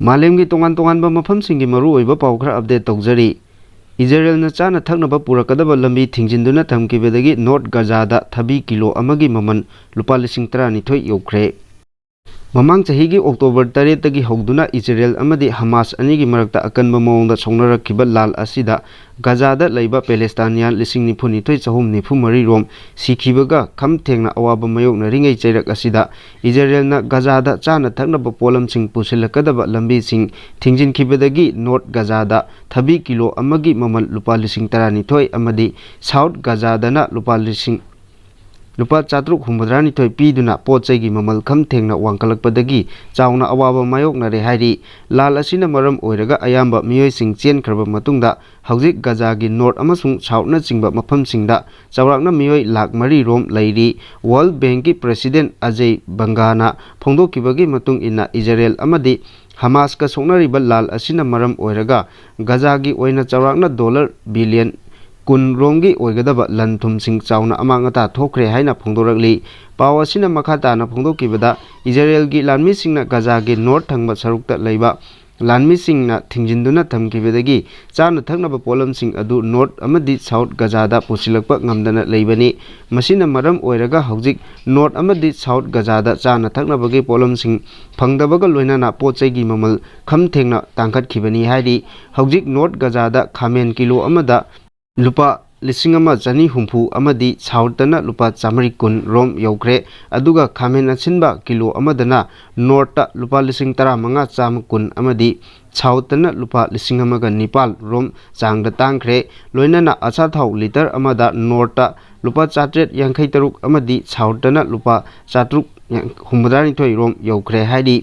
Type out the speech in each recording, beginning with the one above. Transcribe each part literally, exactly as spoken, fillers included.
ꯃꯥꯂꯦꯝꯒꯤ ꯇꯣꯉꯥꯟ ꯇꯣꯉꯥꯟꯕ ꯃꯐꯝꯁꯤꯡꯒꯤ ꯃꯔꯨꯑꯣꯏꯕ ꯄꯥꯎ ꯈꯔ ꯑꯞꯗꯦꯠ ꯇꯧꯖꯔꯤ꯫ ꯏꯖꯔꯦꯜꯅ ꯆꯥꯅ ꯊꯛꯅꯕ ꯄꯨꯔꯛꯀꯗꯕ ꯂꯝꯕꯤ ꯊꯤꯡꯖꯤꯟꯗꯨꯅ ꯊꯝꯈꯤꯕꯗꯒꯤ ꯅꯣꯔꯠ ꯒꯖꯥꯗ ꯊꯕꯤ ꯀꯤꯂꯣ ꯑꯃꯒꯤ ꯃꯃꯜ ꯂꯨꯄꯥ ꯂꯤꯁꯤꯡ ꯇꯔꯥꯅꯤꯊꯣꯏ ꯌꯧꯈ꯭ꯔꯦ꯫ ꯃꯃꯥꯡ ꯆꯍꯤꯒꯤ ꯑꯣꯛꯇꯣꯕꯔ ꯇꯔꯦꯠꯇꯒꯤ ꯍꯧꯗꯨꯅ ꯏꯖꯔꯦꯜ ꯑꯃꯗꯤ ꯍꯃꯥꯁ ꯑꯅꯤꯒꯤ ꯃꯔꯛꯇ ꯑꯀꯟꯕ ꯃꯑꯣꯡꯗ ꯁꯣꯛꯅꯔꯛꯈꯤꯕ ꯂꯥꯜ ꯑꯁꯤꯗ ꯒꯖꯥꯗ ꯂꯩꯕ ꯄꯦꯂꯦꯁꯇꯥꯅꯤꯌꯥꯟ ꯂꯤꯁꯤꯡ ꯅꯤꯐꯨ ꯅꯤꯊꯣꯏ ꯆꯍꯨꯝ ꯅꯤꯐꯨ ꯃꯔꯤ ꯔꯣꯝ ꯁꯤꯈꯤꯕꯒ ꯈꯝ ꯊꯦꯡꯅ ꯑꯋꯥꯕ ꯃꯥꯌꯣꯛꯅꯔꯤꯉꯩ ꯆꯩꯔꯛ ꯑꯁꯤꯗ ꯏꯖꯔꯦꯜꯅ ꯒꯖꯥꯗ ꯆꯥꯅ ꯊꯛꯅꯕ ꯄꯣꯠꯂꯝꯁꯤꯡ ꯄꯨꯁꯤꯜꯂꯛꯀꯗꯕ ꯂꯝꯕꯤꯁꯤꯡ ꯊꯤꯡꯖꯤꯟꯈꯤꯕꯗꯒꯤ ꯅꯣꯔꯠ ꯒꯖꯥꯗ ꯊꯕꯤ ꯀꯤꯂꯣ ꯑꯃꯒꯤ ꯃꯃꯜ ꯂꯨꯄꯥ ꯂꯤꯁꯤꯡ ꯇꯔꯥꯅꯤꯊꯣꯏ ꯑꯃꯗꯤ ꯁꯥꯎꯠ ꯒꯖꯥꯗꯅ ꯂꯨꯄꯥ ꯂꯤꯁꯤꯡ ꯂꯨꯄꯥ ꯆꯥꯇ꯭ꯔꯨꯛ ꯍꯨꯝꯐꯨꯇꯔꯥꯅꯤꯊꯣꯏ ꯄꯤꯗꯨꯅ ꯄꯣꯠ ꯆꯩꯒꯤ ꯃꯃꯜ ꯈꯝ ꯊꯦꯡꯅ ꯋꯥꯡꯈꯠꯂꯛꯄꯗꯒꯤ ꯆꯥꯎꯅ ꯑꯋꯥꯕ ꯃꯥꯌꯣꯛꯅꯔꯦ ꯍꯥꯏꯔꯤ꯫ ꯂꯥꯜ ꯑꯁꯤꯅ ꯃꯔꯝ ꯑꯣꯏꯔꯒ ꯑꯌꯥꯝꯕ ꯃꯤꯑꯣꯏꯁꯤꯡ ꯆꯦꯟꯈ꯭ꯔꯕ ꯃꯇꯨꯡꯗ ꯍꯧꯖꯤꯛ ꯒꯖꯥꯒꯤ ꯅꯣꯔꯠ ꯑꯃꯁꯨꯡ ꯁꯥꯎꯠꯅꯆꯤꯡꯕ ꯃꯐꯝꯁꯤꯡꯗ ꯆꯥꯎꯔꯥꯛꯅ ꯃꯤꯑꯣꯏ ꯂꯥꯈ ꯃꯔꯤ ꯔꯣꯝ ꯂꯩꯔꯤ꯫ ꯋꯥꯔꯜꯗ ꯕꯦꯡꯀꯤ ꯄ꯭ꯔꯦꯁꯤꯗꯦꯟꯠ ꯑꯖꯩ ꯕꯪꯒꯥꯅ ꯐꯣꯡꯗꯣꯛꯈꯤꯕꯒꯤ ꯃꯇꯨꯡ ꯏꯟꯅ ꯏꯖꯔꯦꯜ ꯑꯃꯗꯤ ꯍꯃꯥꯁꯀ ꯁꯣꯛꯅꯔꯤꯕ ꯂꯥꯜ ꯑꯁꯤꯅ ꯃꯔꯝ ꯑꯣꯏꯔꯒ ꯒꯖꯥꯒꯤ ꯑꯣꯏꯅ ꯆꯥꯎꯔꯥꯛꯅ ꯗꯣꯂꯔ ꯕꯤꯂꯤꯌꯟ ꯀꯨꯟ ꯔꯣꯝꯒꯤ ꯑꯣꯏꯒꯗꯕ ꯂꯟ ꯊꯨꯝꯁꯤꯡ ꯆꯥꯎꯅ ꯑꯃꯥꯡ ꯑꯇꯥ ꯊꯣꯛꯈ꯭ꯔꯦ ꯍꯥꯏꯅ ꯐꯣꯡꯗꯣꯔꯛꯂꯤ꯫ ꯄꯥꯎ ꯑꯁꯤꯅ ꯃꯈꯥ ꯇꯥꯅ ꯐꯣꯡꯗꯣꯛꯈꯤꯕꯗ, ꯏꯖꯔꯦꯜꯒꯤ ꯂꯥꯟꯃꯤꯁꯤꯡꯅ ꯒꯖꯥꯒꯤ ꯅꯣꯔꯠ ꯊꯪꯕ ꯁꯔꯨꯛꯇ ꯂꯩꯕ ꯂꯥꯟꯃꯤꯁꯤꯡꯅ ꯊꯤꯡꯖꯤꯟꯗꯨꯅ ꯊꯝꯈꯤꯕꯗꯒꯤ ꯆꯥꯅ ꯊꯛꯅꯕ ꯄꯣꯠꯂꯝꯁꯤꯡ ꯑꯗꯨ ꯅꯣꯔꯠ ꯑꯃꯗꯤ ꯁꯥꯎꯠ ꯒꯖꯥꯗ ꯄꯨꯁꯤꯜꯂꯛꯄ ꯉꯝꯗꯅ ꯂꯩꯕꯅꯤ꯫ ꯃꯁꯤꯅ ꯃꯔꯝ ꯑꯣꯏꯔꯒ ꯍꯧꯖꯤꯛ ꯅꯣꯔꯠ ꯑꯃꯗꯤ ꯁꯥꯎꯠ ꯒꯖꯥꯗ ꯆꯥꯅ ꯊꯛꯅꯕꯒꯤ ꯄꯣꯠꯂꯝꯁꯤꯡ ꯐꯪꯗꯕꯒ ꯂꯣꯏꯅꯅ ꯄꯣꯠ ꯆꯩꯒꯤ ꯃꯃꯜ ꯈꯝ ꯊꯦꯡꯅ ꯇꯥꯡꯈꯠꯈꯤꯕꯅꯤ ꯍꯥꯏꯔꯤ꯫ ꯍꯧꯖꯤꯛ ꯅꯣꯔꯠ ꯒꯖꯥꯗ ꯈꯥꯃꯦꯟ ꯀꯤꯂꯣ ꯑꯃꯗ ꯂꯨꯄꯥ ꯂꯤꯁꯤꯡ ꯑꯃ ꯆꯅꯤ ꯍꯨꯝꯐꯨ ꯑꯃꯗꯤ ꯁꯥꯎꯠꯇꯅ ꯂꯨꯄꯥ ꯆꯥꯃꯔꯤ ꯀꯨꯟ ꯔꯣꯝ ꯌꯧꯈ꯭ꯔꯦ꯫ ꯑꯗꯨꯒ ꯈꯥꯃꯦꯟ ꯑꯁꯤꯟꯕ ꯀꯤꯂꯣ ꯑꯃꯗꯅ ꯅꯣꯔꯠꯇ ꯂꯨꯄꯥ ꯂꯤꯁꯤꯡ ꯇꯔꯥꯃꯉꯥ ꯆꯥꯝꯃ ꯀꯨꯟ ꯑꯃꯗꯤ ꯁꯥꯎꯠꯇꯅ ꯂꯨꯄꯥ ꯂꯤꯁꯤꯡ ꯑꯃꯒ ꯅꯤꯄꯥꯜ ꯔꯣꯝ ꯆꯥꯡꯗ ꯇꯥꯡꯈ꯭ꯔꯦ꯫ ꯂꯣꯏꯅꯅ ꯑꯆꯥꯊꯥꯎ ꯂꯤꯇꯔ ꯑꯃꯗ ꯅꯣꯔꯠꯇ ꯂꯨꯄꯥ ꯆꯥꯇ꯭ꯔꯦꯠ ꯌꯥꯡꯈꯩ ꯇꯔꯨꯛ ꯑꯃꯗꯤ ꯁꯥꯎꯠꯇꯅ ꯂꯨꯄꯥ ꯆꯥꯇ꯭ꯔꯨꯛ ꯍꯨꯝꯐꯨꯇꯔꯥꯅꯤꯊꯣꯏ ꯔꯣꯝ ꯌꯧꯈ꯭ꯔꯦ ꯍꯥꯏꯔꯤ꯫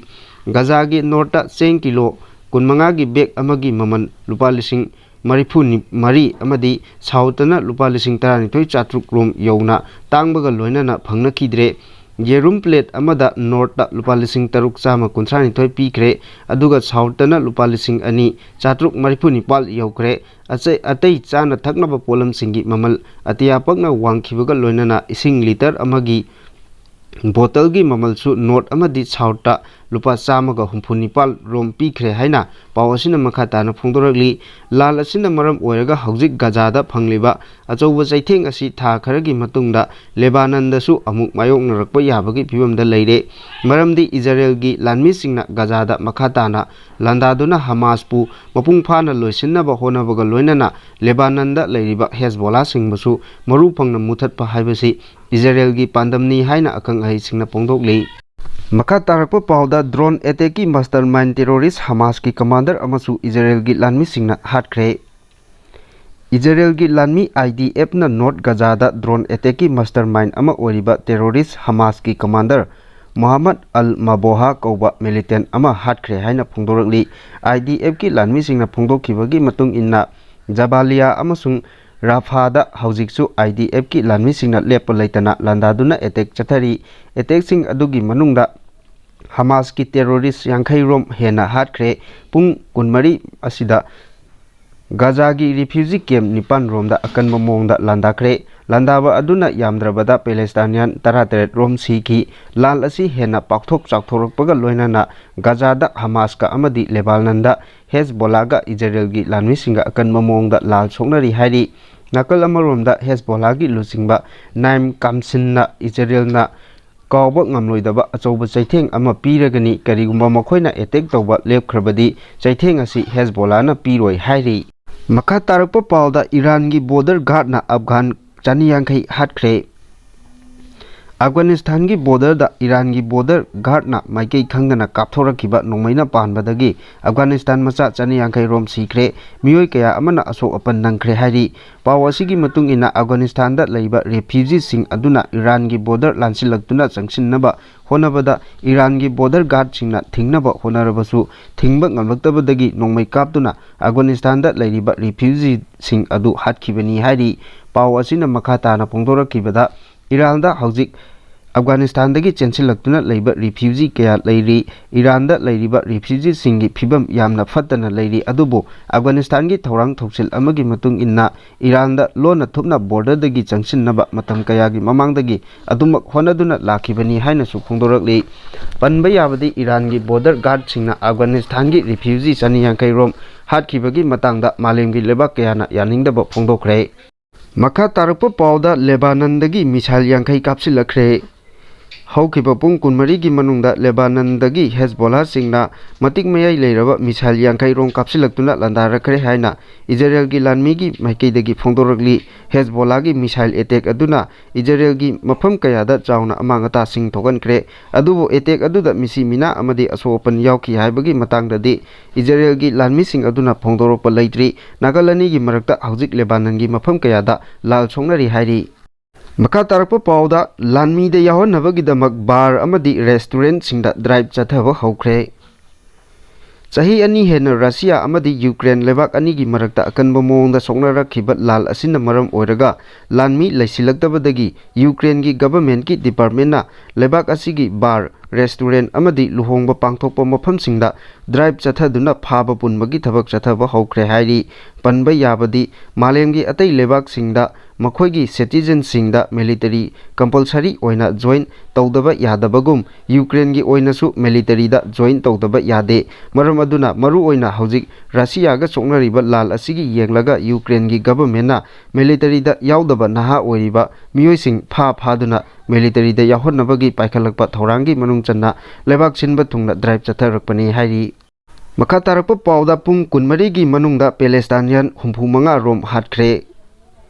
ꯒꯖꯥꯒꯤ ꯅꯣꯔꯠꯇ ꯆꯦꯡ ꯀꯤꯂꯣ ꯀꯨꯟꯃꯉꯥꯒꯤ ꯕꯦꯒ ꯑꯃꯒꯤ ꯃꯃꯜ ꯂꯨꯄꯥ ꯂꯤꯁꯤꯡ ꯃꯔꯤꯐꯨ ꯃꯔꯤ ꯑꯃꯗꯤ ꯁꯥꯎꯠꯇꯅ ꯂꯨꯄꯥ ꯂꯤꯁꯤꯡ ꯇꯔꯥꯅꯤꯊꯣꯏ ꯆꯥꯇ꯭ꯔꯨꯛ ꯔꯣꯝ ꯌꯧꯅ ꯇꯥꯡꯕꯒ ꯂꯣꯏꯅꯅ ꯐꯪꯅꯈꯤꯗ꯭ꯔꯦ꯫ ꯌꯦꯔꯨꯝ ꯄ꯭ꯂꯦꯠ ꯑꯃꯗ ꯅꯣꯔꯠꯇ ꯂꯨꯄꯥ ꯂꯤꯁꯤꯡ ꯇꯔꯨꯛ ꯆꯥꯝꯃ ꯀꯨꯟꯊ꯭ꯔꯥ ꯅꯤꯊꯣꯏ ꯄꯤꯈ꯭ꯔꯦ, ꯑꯗꯨꯒ ꯁꯥꯎꯠꯇꯅ ꯂꯨꯄꯥ ꯂꯤꯁꯤꯡ ꯑꯅꯤ ꯆꯥꯇ꯭ꯔꯨꯛ ꯃꯔꯤꯐꯨ ꯅꯤꯄꯥꯜ ꯌꯧꯈ꯭ꯔꯦ꯫ ꯑꯆꯩ-, ꯑꯇꯩ ꯆꯥꯅ ꯊꯛꯅꯕ ꯄꯣꯠꯂꯝꯁꯤꯡꯒꯤ ꯃꯃꯜ ꯑꯇꯤꯌꯥ ꯄꯛꯅ ꯋꯥꯡꯈꯤꯕꯒ ꯂꯣꯏꯅꯅ ꯏꯁꯤꯡ ꯂꯤꯇꯔ ꯑꯃꯒꯤ ꯕꯣꯇꯜꯒꯤ ꯃꯃꯜꯁꯨ ꯅꯣꯔꯠ ꯑꯃꯗꯤ ꯁꯥꯎꯠꯇ ꯂꯨꯄꯥ ꯆꯥꯝꯃꯒ ꯍꯨꯝꯐꯨ ꯅꯤꯄꯥꯜ ꯔꯣꯝ ꯄꯤꯈ꯭ꯔꯦ ꯍꯥꯏꯅ ꯄꯥꯎ ꯑꯁꯤꯅ ꯃꯈꯥ ꯇꯥꯅ ꯐꯣꯡꯗꯣꯔꯛꯂꯤ꯫ ꯂꯥꯟ ꯑꯁꯤꯅ ꯃꯔꯝ ꯑꯣꯏꯔꯒ ꯍꯧꯖꯤꯛ ꯒꯖꯥꯗ ꯐꯪꯂꯤꯕ ꯑꯆꯧꯕ ꯆꯩꯊꯦꯡ ꯑꯁꯤ ꯊꯥ ꯈꯔꯒꯤ ꯃꯇꯨꯡꯗ ꯂꯦꯕꯥꯅꯟꯗꯁꯨ ꯑꯃꯨꯛ ꯃꯥꯌꯣꯛꯅꯔꯛꯄ ꯌꯥꯕꯒꯤ ꯐꯤꯕꯝꯗ ꯂꯩꯔꯦ꯫ ꯃꯔꯝꯗꯤ ꯏꯖꯔꯦꯜꯒꯤ ꯂꯥꯟꯃꯤꯁꯤꯡꯅ ꯒꯖꯥꯗ ꯃꯈꯥ ꯇꯥꯅ ꯂꯥꯟꯗꯥꯗꯨꯅ ꯍꯃꯥꯁꯄꯨ ꯃꯄꯨꯡ ꯐꯥꯅ ꯂꯣꯏꯁꯤꯟꯅꯕ ꯍꯣꯠꯅꯕꯒ ꯂꯣꯏꯅꯅ ꯂꯦꯕꯥꯅꯟꯗ ꯂꯩꯔꯤꯕ ꯍꯦꯖꯕꯣꯂꯥꯁꯤꯡꯕꯨꯁꯨ ꯃꯔꯨ ꯐꯪꯅ ꯃꯨꯊꯠꯄ ꯍꯥꯏꯕꯁꯤ ꯏꯖꯔꯦꯜꯒꯤ ꯄꯥꯟꯗꯝꯅꯤ ꯍꯥꯏꯅ ꯑꯈꯪ ꯑꯍꯩꯁꯤꯡꯅ ꯐꯣꯡꯗꯣꯛꯂꯤ꯫ ꯃꯈꯥ ꯇꯥꯔꯛꯄ ꯄꯥꯎꯗ, ꯗ꯭ꯔꯣꯟ ꯑꯦꯇꯦꯛꯀꯤ ꯃꯥꯁꯇꯔ ꯃꯥꯏꯟ ꯇꯦꯔꯣꯔꯤꯁ ꯍꯃꯥꯁꯀꯤ ꯀꯃꯥꯟꯗꯔ ꯑꯃꯁꯨ ꯏꯖꯔꯦꯜꯒꯤ ꯂꯥꯟꯃꯤꯁꯤꯡꯅ ꯍꯥꯠꯈ꯭ꯔꯦ꯫ ꯏꯖꯔꯦꯜꯒꯤ ꯂꯥꯟꯃꯤ ꯑꯥꯏ ꯗꯤ ꯑꯦꯐꯅ ꯅꯣꯔꯠ ꯒꯖꯥꯗ ꯗ꯭ꯔꯣꯟ ꯑꯦꯇꯦꯛꯀꯤ ꯃꯥꯁꯇꯔ ꯃꯥꯏꯟ ꯑꯃ ꯑꯣꯏꯔꯤꯕ ꯇꯦꯔꯣꯔꯤꯁ ꯍꯃꯥꯁꯀꯤ ꯀꯃꯥꯟꯗꯔ ꯃꯣꯍꯥꯃꯗ ꯑꯜ ꯃꯕꯣꯍꯥ ꯀꯧꯕ ꯃꯤꯂꯤꯇꯦꯟ ꯑꯃ ꯍꯥꯠꯈ꯭ꯔꯦ ꯍꯥꯏꯅ ꯐꯣꯡꯗꯣꯔꯛꯂꯤ꯫ ꯑꯥꯏ ꯗꯤ ꯑꯦꯐꯀꯤ ꯂꯥꯟꯃꯤꯁꯤꯡꯅ ꯐꯣꯡꯗꯣꯛꯈꯤꯕꯒꯤ ꯃꯇꯨꯡ ꯏꯟꯅ, ꯖꯕꯥꯂꯤꯌꯥ ꯑꯃꯁꯨꯡ ꯔꯥꯐꯥꯗ ꯍꯧꯖꯤꯛꯁꯨ ꯑꯥꯏ ꯗꯤ ꯑꯦꯐꯀꯤ ꯂꯥꯟꯃꯤꯁꯤꯡꯅ ꯂꯦꯞꯄ ꯂꯩꯇꯅ ꯂꯥꯟꯗꯥꯗꯨꯅ ꯑꯦꯇꯦꯛ ꯆꯠꯊꯔꯤ꯫ ꯑꯦꯇꯦꯛꯁꯤꯡ ꯑꯗꯨꯒꯤ ꯃꯅꯨꯡꯗ ꯍꯃꯥꯁꯀꯤ ꯇꯦꯔꯣꯔꯤꯁ ꯌꯥꯡꯈꯩ ꯔꯣꯝ ꯍꯦꯟꯅ ꯍꯥꯠꯈ꯭ꯔꯦ꯫ ꯄꯨꯡ ꯀꯨꯟꯃꯔꯤ ꯑꯁꯤꯗ ꯒꯖꯥꯒꯤ ꯔꯤꯐ꯭ꯌꯨꯖꯤ ꯀꯦꯝꯞ ꯅꯤꯄꯥꯟ ꯔꯣꯝꯗ ꯑꯀꯟꯕ ꯃꯑꯣꯡꯗ ꯂꯥꯟꯗꯥꯈ꯭ꯔꯦ꯫ ꯂꯥꯟꯗꯥꯕ ꯑꯗꯨꯅ ꯌꯥꯝꯗ꯭ꯔꯕꯗ ꯄꯦꯂꯦꯁꯇꯥꯏꯅꯤꯌꯥꯟ ꯇꯔꯥꯇꯔꯦꯠ ꯔꯣꯝ ꯁꯤꯈꯤ꯫ ꯂꯥꯟ ꯑꯁꯤ ꯍꯦꯟꯅ ꯄꯥꯛꯊꯣꯛ ꯆꯥꯎꯊꯣꯔꯛꯄꯒ ꯂꯣꯏꯅꯅ ꯒꯖꯥꯗ ꯍꯃꯥꯁꯀ ꯑꯃꯗꯤ ꯂꯦꯕꯥꯅꯟꯗ ꯍꯦꯖꯕꯣꯂꯥꯒ ꯏꯖꯔꯦꯜꯒꯤ ꯂꯥꯟꯃꯤꯁꯤꯡꯒ ꯑꯀꯟꯕ ꯃꯑꯣꯡꯗ ꯂꯥꯜ ꯁꯣꯛꯅꯔꯤ ꯍꯥꯏꯔꯤ꯫ ꯅꯥꯀꯜ ꯑꯃꯔꯣꯝꯗ ꯍꯦꯖꯕꯣꯂꯥꯒꯤ ꯂꯨꯆꯤꯡꯕ ꯅꯥꯏꯝ ꯀꯥꯝꯁꯤꯟꯅ ꯏꯖꯔꯦꯜꯅ ꯀꯥꯎꯕ ꯉꯝꯂꯣꯏꯗꯕ ꯑꯆꯧꯕ ꯆꯩꯊꯦꯡ ꯑꯃ ꯄꯤꯔꯒꯅꯤ, ꯀꯔꯤꯒꯨꯝꯕ ꯃꯈꯣꯏꯅ ꯑꯦꯇꯦꯛ ꯇꯧꯕ ꯂꯦꯞꯈ꯭ꯔꯕꯗꯤ ꯆꯩꯊꯦꯡ ꯑꯁꯤ ꯍꯦꯖꯕꯣꯂꯥꯅ ꯄꯤꯔꯣꯏ ꯍꯥꯏꯔꯤ꯫ ꯃꯈꯥ ꯇꯥꯔꯛꯄ ꯄꯥꯎꯗ, ꯏꯔꯥꯟꯒꯤ ꯕꯣꯔꯗꯔ ꯒꯥꯔꯗꯅ ꯑꯐꯒꯥꯟ ꯆꯅꯤ ꯌꯥꯡꯈꯩ ꯍꯥꯠꯈ꯭ꯔꯦ꯫ ꯑꯐꯒꯥꯅꯤꯁꯇꯥꯟꯒꯤ ꯕꯣꯔꯗꯔꯗ ꯏꯔꯥꯟꯒꯤ ꯕꯣꯔꯗꯔ ꯒꯥꯔꯗꯅ ꯃꯥꯏꯀꯩ ꯈꯪꯗꯅ ꯀꯥꯞꯊꯣꯔꯛꯈꯤꯕ ꯅꯣꯡꯃꯩꯅ ꯄꯥꯟꯕꯗꯒꯤ ꯑꯐꯒꯥꯅꯤꯁꯇꯥꯟ ꯃꯆꯥ ꯆꯅꯤ ꯌꯥꯡꯈꯩ ꯔꯣꯝ ꯁꯤꯈ꯭ꯔꯦ꯫ ꯃꯤꯑꯣꯏ ꯀꯌꯥ ꯑꯃꯅ ꯑꯁꯣꯛ ꯑꯄꯟ ꯅꯪꯈ꯭ꯔꯦ ꯍꯥꯏꯔꯤ꯫ ꯄꯥꯎ ꯑꯁꯤꯒꯤ ꯃꯇꯨꯡ ꯏꯟꯅ, ꯑꯐꯒꯥꯅꯤꯁꯇꯥꯟꯗ ꯂꯩꯕ ꯔꯦꯐ꯭ꯌꯨꯖꯤꯁꯤꯡ ꯑꯗꯨꯅ ꯏꯔꯥꯟꯒꯤ ꯕꯣꯔꯗꯔ ꯂꯥꯟꯁꯤꯜꯂꯛꯇꯨꯅ ꯆꯪꯁꯤꯟꯅꯕ ꯍꯣꯠꯅꯕꯗ ꯏꯔꯥꯟꯒꯤ ꯕꯣꯔꯗꯔ ꯒꯥꯔꯗꯁꯤꯡꯅ ꯊꯤꯡꯅꯕ ꯍꯣꯠꯅꯔꯕꯁꯨ ꯊꯤꯡꯕ ꯉꯝꯂꯛꯇꯕꯗꯒꯤ ꯅꯣꯡꯃꯩ ꯀꯥꯞꯇꯨꯅ ꯑꯐꯒꯥꯅꯤꯁꯇꯥꯟꯗ ꯂꯩꯔꯤꯕ ꯔꯦꯐ꯭ꯌꯨꯖꯤꯁꯤꯡ ꯑꯗꯨ ꯍꯥꯠꯈꯤꯕꯅꯤ ꯍꯥꯏꯔꯤ꯫ ꯄꯥꯎ ꯑꯁꯤꯅ ꯃꯈꯥ ꯇꯥꯅ ꯐꯣꯡꯗꯣꯔꯛꯈꯤꯕꯗ, ꯏꯔꯥꯟꯗ ꯍꯧꯖꯤꯛ ꯑꯐꯒꯥꯅꯤꯁꯇꯥꯟꯗꯒꯤ ꯆꯦꯟꯁꯤꯜꯂꯛꯇꯨꯅ ꯂꯩꯕ ꯔꯤꯐ꯭ꯌꯨꯖꯤ ꯀꯌꯥ ꯂꯩꯔꯤ꯫ ꯏꯔꯥꯟꯗ ꯂꯩꯔꯤꯕ ꯔꯤꯐ꯭ꯌꯨꯖꯤꯁꯤꯡꯒꯤ ꯐꯤꯕꯝ ꯌꯥꯝꯅ ꯐꯠꯇꯅ ꯂꯩꯔꯤ, ꯑꯗꯨꯕꯨ ꯑꯐꯒꯥꯅꯤꯁꯇꯥꯟꯒꯤ ꯊꯧꯔꯥꯡ ꯊꯧꯁꯤꯜ ꯑꯃꯒꯤ ꯃꯇꯨꯡ ꯏꯟꯅ ꯏꯔꯥꯟꯗ ꯂꯣꯟꯅ ꯊꯨꯞꯅ ꯕꯣꯔꯗꯔꯗꯒꯤ ꯆꯪꯁꯤꯟꯅꯕ ꯃꯇꯝ ꯀꯌꯥꯒꯤ ꯃꯃꯥꯡꯗꯒꯤ ꯑꯗꯨꯃꯛ ꯍꯣꯠꯅꯗꯨꯅ ꯂꯥꯛꯈꯤꯕꯅꯤ ꯍꯥꯏꯅꯁꯨ ꯐꯣꯡꯗꯣꯔꯛꯂꯤ꯫ ꯄꯟꯕ ꯌꯥꯕꯗꯤ ꯏꯔꯥꯟꯒꯤ ꯕꯣꯔꯗꯔ ꯒꯥꯔꯗꯁꯤꯡꯅ ꯑꯐꯒꯥꯅꯤꯁꯇꯥꯟꯒꯤ ꯔꯤꯐ꯭ꯌꯨꯖꯤ ꯆꯅꯤ ꯌꯥꯡꯈꯩ ꯔꯣꯝ ꯍꯥꯠꯈꯤꯕꯒꯤ ꯃꯇꯥꯡꯗ ꯃꯥꯂꯦꯝꯒꯤ ꯂꯩꯕꯥꯛ ꯀꯌꯥꯅ ꯌꯥꯅꯤꯡꯗꯕ ꯐꯣꯡꯗꯣꯛꯈ꯭ꯔꯦ꯫ ꯃꯈꯥ ꯇꯥꯔꯛꯄ ꯄꯥꯎꯗ ꯂꯦꯕꯥꯅꯟꯗꯒꯤ ꯃꯤꯁꯥꯏꯜ ꯌꯥꯡꯈꯩ ꯀꯥꯞꯁꯤꯜꯂꯛꯈ꯭ꯔꯦ꯫ ꯍꯧꯈꯤꯕ ꯄꯨꯡ ꯀꯨꯟꯃꯔꯤꯒꯤ ꯃꯅꯨꯡꯗ ꯂꯦꯕꯥꯅꯟꯗꯒꯤ ꯍꯦꯖꯕꯣꯂꯥꯁꯤꯡꯅ ꯃꯇꯤꯛ ꯃꯌꯥꯏ ꯂꯩꯔꯕ ꯃꯤꯁꯥꯏꯜ ꯌꯥꯡꯈꯩ ꯔꯣꯝ ꯀꯥꯞꯁꯤꯜꯂꯛꯇꯨꯅ ꯂꯥꯟꯗꯥꯔꯛꯈ꯭ꯔꯦ ꯍꯥꯏꯅ ꯏꯖꯔꯦꯜꯒꯤ ꯂꯥꯟꯃꯤꯒꯤ ꯃꯥꯏꯀꯩꯗꯒꯤ ꯐꯣꯡꯗꯣꯔꯛꯂꯤ꯫ ꯍꯦꯖꯕꯣꯂꯥꯒꯤ ꯃꯤꯁꯥꯏꯜ ꯑꯦꯇꯦꯛ ꯑꯗꯨꯅ ꯏꯖꯔꯦꯜꯒꯤ ꯃꯐꯝ ꯀꯌꯥꯗ ꯆꯥꯎꯅ ꯑꯃꯥꯡ ꯑꯇꯥꯁꯤꯡ ꯊꯣꯛꯍꯟꯈ꯭ꯔꯦ꯫ ꯑꯗꯨꯕꯨ ꯑꯦꯇꯦꯛ ꯑꯗꯨꯗ ꯃꯤꯁꯤ ꯃꯤꯅꯥ ꯑꯃꯗꯤ ꯑꯁꯣꯛ ꯑꯄꯟ ꯌꯥꯎꯈꯤ ꯍꯥꯏꯕꯒꯤ ꯃꯇꯥꯡꯗꯗꯤ ꯏꯖꯔꯦꯜꯒꯤ ꯂꯥꯟꯃꯤꯁꯤꯡ ꯑꯗꯨꯅ ꯐꯣꯡꯗꯣꯔꯛꯄ ꯂꯩꯇ꯭ꯔꯤ꯫ ꯅꯥꯀꯜ ꯑꯅꯤꯒꯤ ꯃꯔꯛꯇ ꯍꯧꯖꯤꯛ ꯂꯦꯕꯥꯅꯟꯒꯤ ꯃꯐꯝ ꯀꯌꯥꯗ ꯂꯥꯜ ꯁꯣꯛꯅꯔꯤ ꯍꯥꯏꯔꯤ꯫ ꯃꯈꯥ ꯇꯥꯔꯛꯄ ꯄꯥꯎꯗ ꯂꯥꯟꯃꯤꯗ ꯌꯥꯎꯍꯟꯅꯕꯒꯤꯗꯃꯛ ꯕꯥꯔ ꯑꯃꯗꯤ ꯔꯦꯁꯇꯨꯔꯦꯟꯠꯁꯤꯡꯗ ꯗ꯭ꯔꯥꯏꯚ ꯆꯠꯊꯕ ꯍꯧꯈ꯭ꯔꯦ꯫ ꯆꯍꯤ ꯑꯅꯤ ꯍꯦꯟꯅ ꯔꯁꯤꯌꯥ ꯑꯃꯗꯤ ꯌꯨꯀ꯭ꯔꯦꯟ ꯂꯩꯕꯥꯛ ꯑꯅꯤꯒꯤ ꯃꯔꯛꯇ ꯑꯀꯟꯕ ꯃꯑꯣꯡꯗ ꯁꯣꯛꯅꯔꯛꯈꯤꯕ ꯂꯥꯜ ꯑꯁꯤꯅ ꯃꯔꯝ ꯑꯣꯏꯔꯒ ꯂꯥꯟꯃꯤ ꯂꯩꯁꯤꯜꯂꯛꯇꯕꯗꯒꯤ ꯌꯨꯀ꯭ꯔꯦꯟꯒꯤ ꯒꯚꯔꯟꯃꯦꯟꯠꯀꯤ ꯗꯤꯄꯥꯔꯠꯃꯦꯟꯠꯅ ꯂꯩꯕꯥꯛ ꯑꯁꯤꯒꯤ ꯕꯥꯔ, ꯔꯦꯁꯇꯨꯔꯦꯟꯠ ꯑꯃꯗꯤ ꯂꯨꯍꯣꯡꯕ ꯄꯥꯡꯊꯣꯛꯄ ꯃꯐꯝꯁꯤꯡꯗ ꯗ꯭ꯔꯥꯏꯚ ꯆꯠꯊꯗꯨꯅ ꯐꯥꯕ ꯄꯨꯟꯕꯒꯤ ꯊꯕꯛ ꯆꯠꯊꯕ ꯍꯧꯈ꯭ꯔꯦ ꯍꯥꯏꯔꯤ꯫ ꯄꯟꯕ ꯌꯥꯕꯗꯤ ꯃꯥꯂꯦꯝꯒꯤ ꯑꯇꯩ ꯂꯩꯕꯥꯛꯁꯤꯡꯗ ꯃꯈꯣꯏꯒꯤ ꯁꯤꯇꯤꯖꯟꯁꯤꯡꯗ ꯃꯤꯂꯤꯇꯔꯤ ꯀꯝꯄꯜꯁꯔꯤ ꯑꯣꯏꯅ ꯖꯣꯏꯟ ꯇꯧꯗꯕ ꯌꯥꯗꯕꯒꯨꯝ ꯌꯨꯀ꯭ꯔꯦꯟꯒꯤ ꯑꯣꯏꯅꯁꯨ ꯃꯤꯂꯤꯇꯔꯤꯗ ꯖꯣꯏꯟ ꯇꯧꯗꯕ ꯌꯥꯗꯦ꯫ ꯃꯔꯝ ꯑꯗꯨꯅ ꯃꯔꯨꯑꯣꯏꯅ ꯍꯧꯖꯤꯛ ꯔꯁꯤꯌꯥꯒ ꯁꯣꯛꯅꯔꯤꯕ ꯂꯥꯜ ꯑꯁꯤꯒꯤ ꯌꯦꯡꯂꯒ ꯌꯨꯀ꯭ꯔꯦꯟꯒꯤ ꯒꯚꯔꯟꯃꯦꯟꯠꯅ ꯃꯤꯂꯤꯇꯔꯤꯗ ꯌꯥꯎꯗꯕ ꯅꯍꯥ ꯑꯣꯏꯔꯤꯕ ꯃꯤꯑꯣꯏꯁꯤꯡ ꯐꯥ ꯐꯥꯗꯨꯅ ꯃꯤꯂꯤꯇꯔꯤꯗ ꯌꯥꯎꯍꯟꯅꯕꯒꯤ ꯄꯥꯏꯈꯠꯂꯛꯄ ꯊꯧꯔꯥꯡꯒꯤ ꯃꯅꯨꯡ ꯆꯟꯅ ꯂꯩꯕꯥꯛ ꯁꯤꯟꯕ ꯊꯨꯡꯅ ꯗ꯭ꯔꯥꯏꯚ ꯆꯠꯊꯔꯛꯄꯅꯤ ꯍꯥꯏꯔꯤ꯫ ꯃꯈꯥ ꯇꯥꯔꯛꯄ ꯄꯥꯎꯗ ꯄꯨꯡ ꯀꯨꯟꯃꯔꯤꯒꯤ ꯃꯅꯨꯡꯗ ꯄꯦꯂꯦꯁꯇꯥꯏꯅꯤꯌꯟ ꯍꯨꯝꯐꯨ ꯃꯉꯥ ꯔꯣꯝ ꯍꯥꯠꯈ꯭ꯔꯦ꯫